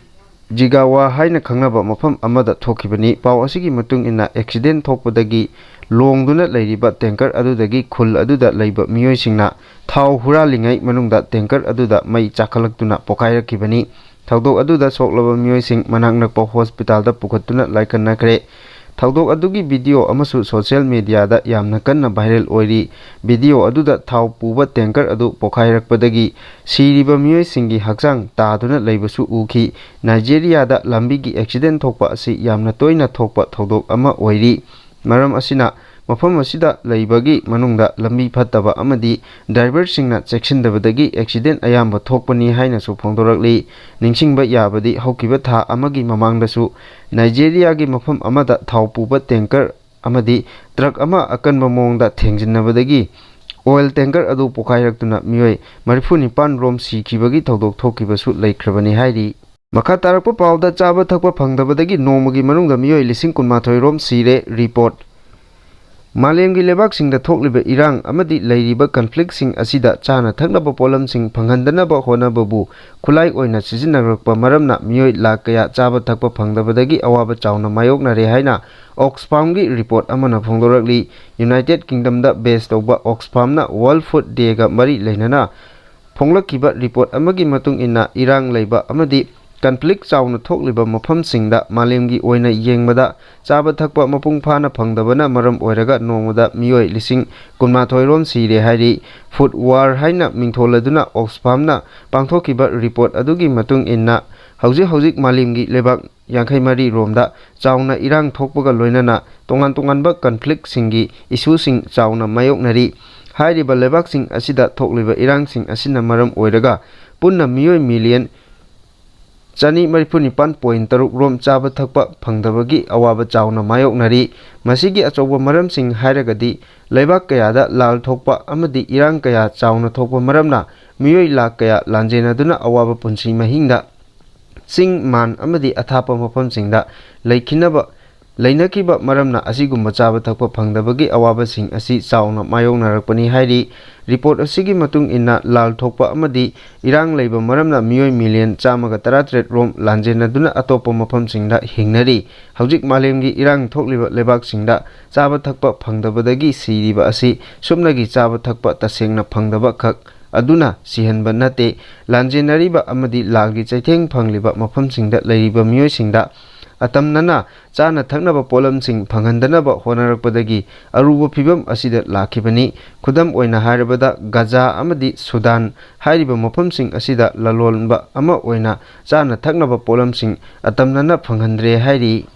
ꯖꯤꯒꯥꯋꯥ ꯍꯥꯏꯅ ꯈꯪꯅꯕ ꯃꯐꯝ ꯑꯃꯗ ꯊꯣꯛꯈꯤꯕꯅꯤ꯫ ꯄꯥꯎ ꯑꯁꯤꯒꯤ ꯃꯇꯨꯡ ꯏꯟꯅ, accident ꯊꯣꯛꯄꯗꯒꯤ ꯂꯣꯡꯗꯨꯅ ꯂꯩꯔꯤꯕ tanker ꯑꯗꯨꯗꯒꯤ ꯈꯨꯜ ꯑꯗꯨꯗ ꯂꯩꯕ ꯃꯤꯑꯣꯏꯁꯤꯡꯅ ꯊꯥꯎ ꯍꯨꯔꯥꯜꯂꯤꯉꯩ ꯃꯅꯨꯡꯗ tanker ꯑꯗꯨꯗ ꯃꯩ ꯆꯥꯛꯈꯠꯂꯛꯇꯨꯅ ꯄꯣꯈꯥꯏꯔꯛꯈꯤꯕꯅꯤ꯫ ꯊꯧꯗꯣꯛ ꯑꯗꯨꯗ ꯁꯣꯛꯂꯕ ꯃꯤꯑꯣꯏꯁꯤꯡ ꯃꯅꯥꯛ ꯅꯛꯄ hospitalꯗ ꯄꯨꯈꯠꯇꯨꯅ ꯂꯥꯏꯀꯠꯅꯈ꯭ꯔꯦ꯫ ꯊꯧꯗꯣꯛ ꯑꯗꯨꯒꯤ video ꯑꯃꯁꯨ social mediaꯗ ꯌꯥꯝꯅ ꯀꯟꯅ viral ꯑꯣꯏꯔꯤ꯫ Video ꯑꯗꯨꯗ ꯊꯥꯎ ꯄꯨꯕ tanker ꯑꯗꯨ ꯄꯣꯈꯥꯏꯔꯛꯄꯗꯒꯤ ꯁꯤꯔꯤꯕ ꯃꯤꯑꯣꯏꯁꯤꯡꯒꯤ ꯍꯛꯆꯥꯡ ꯇꯥꯗꯨꯅ ꯂꯩꯕꯁꯨ ꯎꯈꯤ꯫ ꯅꯥꯏꯖꯦꯔꯤꯌꯥꯗ ꯂꯝꯕꯤꯒꯤ accident ꯊꯣꯛꯄ ꯑꯁꯤ ꯌꯥꯝꯅ ꯇꯣꯏꯅ ꯊꯣꯛꯄ ꯊꯧꯗꯣꯛ ꯑꯃ ꯑꯣꯏꯔꯤ꯫ ꯃꯔꯝ ꯑꯁꯤꯅ, ꯃꯐꯝ ꯑꯁꯤꯗ ꯂꯩꯕꯒꯤ ꯃꯅꯨꯡꯗ ꯂꯝꯕꯤ ꯐꯠꯇꯕ ꯑꯃꯗꯤ driverꯁꯤꯡꯅ ꯆꯦꯛꯁꯤꯟꯗꯕꯗꯒꯤ accident ꯑꯌꯥꯝꯕ ꯊꯣꯛꯄꯅꯤ ꯍꯥꯏꯅꯁꯨ ꯐꯣꯡꯗꯣꯔꯛꯂꯤ꯫ ꯅꯤꯡꯁꯤꯡꯕ ꯌꯥꯕꯗꯤ, ꯍꯧꯈꯤꯕ ꯊꯥ ꯑꯃꯒꯤ ꯃꯃꯥꯡꯗꯁꯨ ꯅꯥꯏꯖꯦꯔꯤꯌꯥꯒꯤ ꯃꯐꯝ ꯑꯃꯗ ꯊꯥꯎ ꯄꯨꯕ tanker ꯑꯃꯗꯤ truck ꯑꯃ ꯑꯀꯟꯕ ꯃꯑꯣꯡꯗ ꯊꯦꯡꯖꯤꯟꯅꯕꯗꯒꯤ oil tanker ꯑꯗꯨ ꯄꯣꯈꯥꯏꯔꯛꯇꯨꯅ ꯃꯤꯑꯣꯏ ꯃꯔꯤꯐꯨ ꯅꯤꯄꯥꯟ ꯔꯣꯝ ꯁꯤꯈꯤꯕꯒꯤ ꯊꯧꯗꯣꯛ ꯊꯣꯛꯈꯤꯕꯁꯨ ꯂꯩꯈ꯭ꯔꯕꯅꯤ ꯍꯥꯏꯔꯤ꯫ ꯃꯈꯥ ꯇꯥꯔꯛꯄ ꯄꯥꯎꯗ, ꯆꯥꯕ ꯊꯛꯄ ꯐꯪꯗꯕꯗꯒꯤ ꯅꯣꯡꯃꯒꯤ ꯃꯅꯨꯡꯗ ꯃꯤꯑꯣꯏ ꯂꯤꯁꯤꯡ ꯀꯨꯟꯃꯥꯊꯣꯏ ꯔꯣꯝ ꯁꯤꯔꯦ꯫ Report꯫ ꯃꯥꯂꯦꯝꯒꯤ ꯂꯩꯕꯥꯛꯁꯤꯡꯗ ꯊꯣꯛꯂꯤꯕ ꯏꯔꯥꯡ ꯑꯃꯗꯤ ꯂꯩꯔꯤꯕ ꯀꯟꯐ꯭ꯂꯤꯛꯁꯤꯡ ꯑꯁꯤꯗ ꯆꯥꯅ ꯊꯛꯅꯕ ꯄꯣꯠꯂꯝꯁꯤꯡ ꯐꯪꯍꯟꯗꯅꯕ ꯍꯣꯠꯅꯕꯕꯨ ꯈꯨꯠꯂꯥꯏ ꯑꯣꯏꯅ ꯁꯤꯖꯤꯟꯅꯔꯛꯄ ꯃꯔꯝꯅ ꯃꯤꯑꯣꯏ ꯂꯥꯈ ꯀꯌꯥ ꯆꯥꯕ ꯊꯛꯄ ꯐꯪꯗꯕꯗꯒꯤ ꯑꯋꯥꯕ ꯆꯥꯎꯅ ꯃꯥꯌꯣꯛꯅꯔꯦ ꯍꯥꯏꯅ ꯑꯣꯛꯁꯐꯥꯝꯒꯤ ꯔꯤꯄꯣꯔꯠ ꯑꯃꯅ ꯐꯣꯡꯗꯣꯔꯛꯂꯤ꯫ ꯌꯨꯅꯥꯏꯇꯦꯗ ꯀꯤꯡꯗꯝꯗ ꯕꯦꯖ ꯇꯧꯕ ꯑꯣꯛꯁꯐꯥꯝꯅ ꯋꯥꯔꯜꯗ ꯐꯨꯗ ꯗꯦꯒ ꯃꯔꯤ ꯂꯩꯅꯅ ꯐꯣꯡꯂꯛꯈꯤꯕ ꯔꯤꯄꯣꯔꯠ ꯑꯃꯒꯤ ꯃꯇꯨꯡ ꯏꯟꯅ, ꯏꯔꯥꯡ ꯂꯩꯕ ꯑꯃꯗꯤ ꯀꯟꯐ꯭ꯂꯤꯛ ꯆꯥꯎꯅ ꯊꯣꯛꯂꯤꯕ ꯃꯐꯝꯁꯤꯡꯗ ꯃꯥꯂꯦꯝꯒꯤ ꯑꯣꯏꯅ ꯌꯦꯡꯕꯗ ꯆꯥꯕ ꯊꯛꯄ ꯃꯄꯨꯡ ꯐꯥꯅ ꯐꯪꯗꯕꯅ ꯃꯔꯝ ꯑꯣꯏꯔꯒ ꯅꯣꯡꯃꯗ ꯃꯤꯑꯣꯏ ꯂꯤꯁꯤꯡ ꯀꯨꯟꯃꯥꯊꯣꯏ ꯔꯣꯝ ꯁꯤꯔꯦ ꯍꯥꯏꯔꯤ꯫ ꯐꯨꯗ ꯋꯥꯔ ꯍꯥꯏꯅ ꯃꯤꯡꯊꯣꯜ ꯑꯗꯨꯅ ꯑꯣꯛꯁꯐꯥꯝꯅ ꯄꯥꯡꯊꯣꯛꯈꯤꯕ ꯔꯤꯄꯣꯔꯠ ꯑꯗꯨꯒꯤ ꯃꯇꯨꯡ ꯏꯟꯅ, ꯍꯧꯖꯤꯛ ꯍꯧꯖꯤꯛ ꯃꯥꯂꯦꯝꯒꯤ ꯂꯩꯕꯥꯛ ꯌꯥꯡꯈꯩ ꯃꯔꯤ ꯔꯣꯝꯗ ꯆꯥꯎꯅ ꯏꯔꯥꯡ ꯊꯣꯛꯄꯒ ꯂꯣꯏꯅꯅ ꯇꯣꯉꯥꯟ ꯇꯣꯉꯥꯟꯕ ꯀꯟꯐ꯭ꯂꯤꯛꯁꯤꯡꯒꯤ ꯏꯁꯨꯁꯤꯡ ꯆꯥꯎꯅ ꯃꯥꯌꯣꯛꯅꯔꯤ꯫ ꯍꯥꯏꯔꯤꯕ ꯂꯩꯕꯥꯛꯁꯤꯡ ꯑꯁꯤꯗ ꯊꯣꯛꯂꯤꯕ ꯏꯔꯥꯡꯁꯤꯡ ꯑꯁꯤꯅ ꯃꯔꯝ ꯑꯣꯏꯔꯒ ꯄꯨꯟꯅ ꯃꯤꯑꯣꯏ ꯃꯤꯂꯤꯌꯟ ꯆꯅꯤ ꯃꯔꯤꯐꯨ ꯅꯤꯄꯥꯟ ꯄꯣꯏꯟ ꯇꯔꯨꯛ ꯔꯣꯝ ꯆꯥꯕ ꯊꯛꯄ ꯐꯪꯗꯕꯒꯤ ꯑꯋꯥꯕ ꯆꯥꯎꯅ ꯃꯥꯌꯣꯛꯅꯔꯤ꯫ ꯃꯁꯤꯒꯤ ꯑꯆꯧꯕ ꯃꯔꯝꯁꯤꯡ ꯍꯥꯏꯔꯒꯗꯤ, ꯂꯩꯕꯥꯛ ꯀꯌꯥꯗ ꯂꯥꯜ ꯊꯣꯛꯄ ꯑꯃꯗꯤ ꯏꯔꯥꯡ ꯀꯌꯥ ꯆꯥꯎꯅ ꯊꯣꯛꯄ ꯃꯔꯝꯅ ꯃꯤꯑꯣꯏ ꯂꯥꯈ ꯀꯌꯥ ꯂꯥꯟꯖꯦꯟꯅꯗꯨꯅ ꯑꯋꯥꯕ ꯄꯨꯟꯁꯤ ꯃꯍꯤꯡꯗ ꯆꯤꯡ, ꯃꯥꯟ ꯑꯃꯗꯤ ꯑꯊꯥꯞꯄ ꯃꯐꯝꯁꯤꯡꯗ ꯂꯩꯈꯤꯅꯕ, ꯂꯩꯅꯈꯤꯕ ꯃꯔꯝꯅ ꯑꯁꯤꯒꯨꯝꯕ ꯆꯥꯕ ꯊꯛꯄ ꯐꯪꯗꯕꯒꯤ ꯑꯋꯥꯕꯁꯤꯡ ꯑꯁꯤ ꯆꯥꯎꯅ ꯃꯥꯌꯣꯛꯅꯔꯛꯄꯅꯤ ꯍꯥꯏꯔꯤ꯫ ꯔꯤꯄꯣꯔꯠ ꯑꯁꯤꯒꯤ ꯃꯇꯨꯡ ꯏꯟꯅ, ꯂꯥꯜ ꯊꯣꯛꯄ ꯑꯃꯗꯤ ꯏꯔꯥꯡ ꯂꯩꯕ ꯃꯔꯝꯅ ꯃꯤꯑꯣꯏ ꯃꯤꯂꯤꯌꯟ ꯆꯥꯝꯃꯒ ꯇꯔꯥꯇꯔꯦꯠ ꯔꯣꯝ ꯂꯥꯟꯖꯦꯟꯅꯗꯨꯅ ꯑꯇꯣꯞꯄ ꯃꯐꯝꯁꯤꯡꯗ ꯍꯤꯡꯅꯔꯤ꯫ ꯍꯧꯖꯤꯛ ꯃꯥꯂꯦꯝꯒꯤ ꯏꯔꯥꯡ ꯊꯣꯛꯂꯤꯕ ꯂꯩꯕꯥꯛꯁꯤꯡꯗ ꯆꯥꯕ ꯊꯛꯄ ꯐꯪꯗꯕꯗꯒꯤ ꯁꯤꯔꯤꯕ ꯑꯁꯤ ꯁꯨꯞꯅꯒꯤ ꯆꯥꯕ ꯊꯛꯄ ꯇꯁꯦꯡꯅ ꯐꯪꯗꯕ ꯈꯛ ꯑꯗꯨꯅ ꯁꯤꯍꯟꯕ ꯅꯠꯇꯦ, ꯂꯥꯟꯖꯦꯟꯅꯔꯤꯕ ꯑꯃꯗꯤ ꯂꯥꯜꯒꯤ ꯆꯩꯊꯦꯡ ꯐꯪꯂꯤꯕ ꯃꯐꯝꯁꯤꯡꯗ ꯂꯩꯔꯤꯕ ꯃꯤꯑꯣꯏꯁꯤꯡꯗ ꯑꯇꯝꯅꯅ ꯆꯥꯅ ꯊꯛꯅꯕ ꯄꯣꯠꯂꯝꯁꯤꯡ ꯐꯪꯍꯟꯗꯅꯕ ꯍꯣꯠꯅꯔꯛꯄꯗꯒꯤ ꯑꯔꯨꯕ ꯐꯤꯚꯝ ꯑꯁꯤꯗ ꯂꯥꯛꯈꯤꯕꯅꯤ꯫ ꯈꯨꯗꯝ ꯑꯣꯏꯅ ꯍꯥꯏꯔꯕꯗ, ꯒꯖꯥ ꯑꯃꯗꯤ ꯁꯨꯗꯥꯟ ꯍꯥꯏꯔꯤꯕ ꯃꯐꯝꯁꯤꯡ ꯑꯁꯤꯗ ꯂꯂꯣꯟꯕ ꯑꯃ ꯑꯣꯏꯅ ꯆꯥꯅ ꯊꯛꯅꯕ ꯄꯣꯠꯂꯝꯁꯤꯡ ꯑꯇꯝꯅꯅ ꯐꯪꯍꯟꯗ꯭ꯔꯦ ꯍꯥꯏꯔꯤ꯫